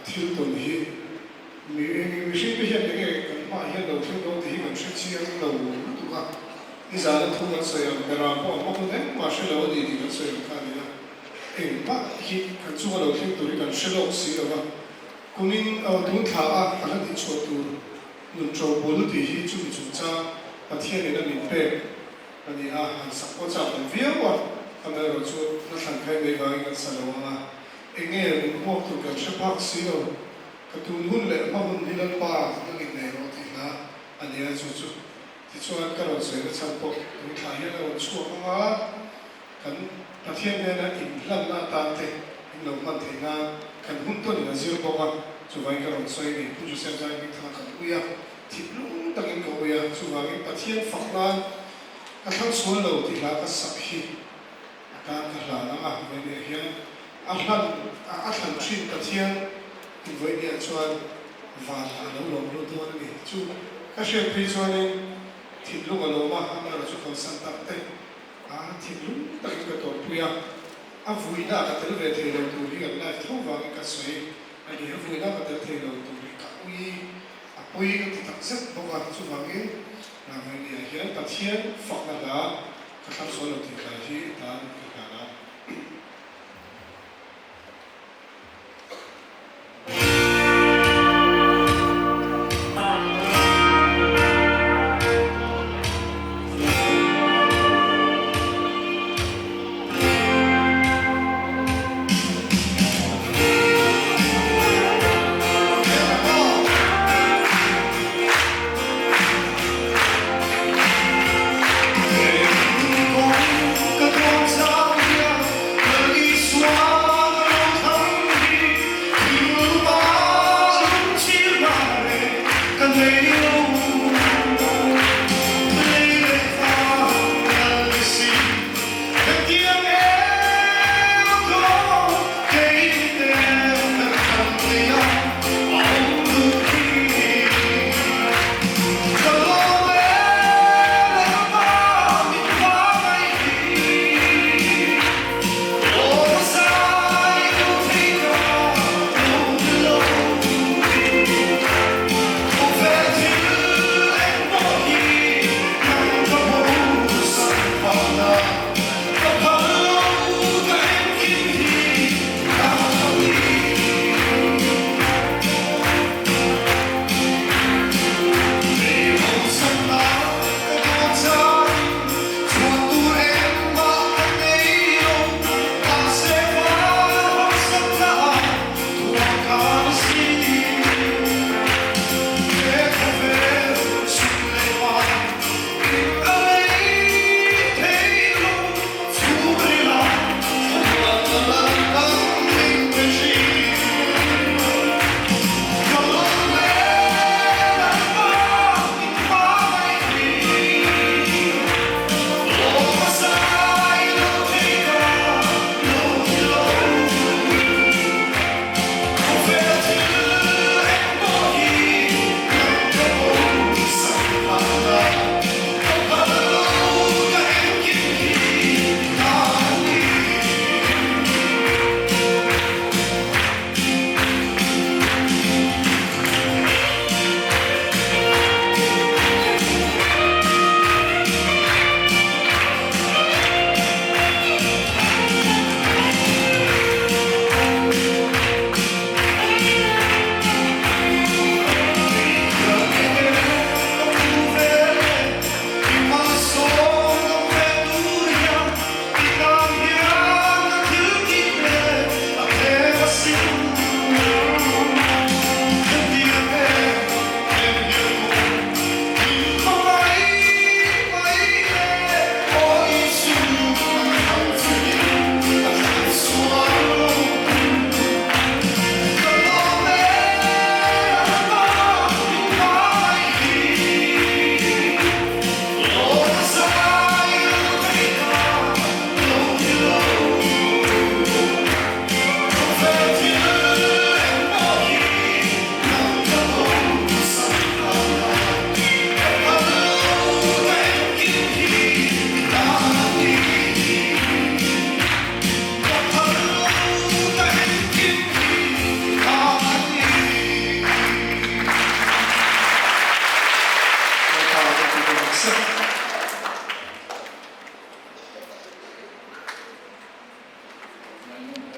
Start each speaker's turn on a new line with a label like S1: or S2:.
S1: thil tawn hi mi mihring te hian enge kan hmaah hian lo thleng dawn tih hi kan hre chiang lo lutuk a, nizana thu kan sawi ang beram pawh a hma hun engmah hre lo a ni tih kan sawi ang kha a ni a, engmah hi kan chunga lo thleng tur hi kan hre lawk si lo va, kumin tun thla a ka hla tihchhuah tur nun ṭo bul tih hi chumi chungchang Pathianin a min pek a ni a, han sak pawh chak awm viau a, amaherawhchu hla thlan khai mai vangin kan sa lo ang a, eng nge min hmuak tur kan hre phak si lo, ka tun hun leh hma hun hi Lalpa nang innei rawh tih hla a ni a, chu chu tichuan ka rawn sawi na chhan pawh tun thla hian a rawn chhuak ang a. Kan Pathian hnena inhlanna atan te in lo hman theih nan kan hun tawnin a zir bawk a, chuvangin ka rawn sawi a ni. Pu Joseph Zaiming thanga kan ui a, thinlung takin ka ui a, chuvangin Pathian fak nan ka thlang sual lo tih hla ka sak hi a tan ka hlan ang a, vawinia hian a hlan a thlan thin Pathian in vawinia chuan van ah a lo lawm lut dawn a ni. Chu ka hriat phei chuanin thinlung a lawm a, amaherawhchu kalsan tak te A thinlung takin ka tawrhpui a, a vuina ah ka tel ve thei lo tur hi kan live tho vangin ka sawi a ni. A vuina ka tel thei lo tur hi ka ui, a pawi ka ti tak zet bawk a, chuvangin Rangvaini ah hian Pathian fakna hla ka thlang sual lo tih tlai hi tan ka hlan a. tak zet.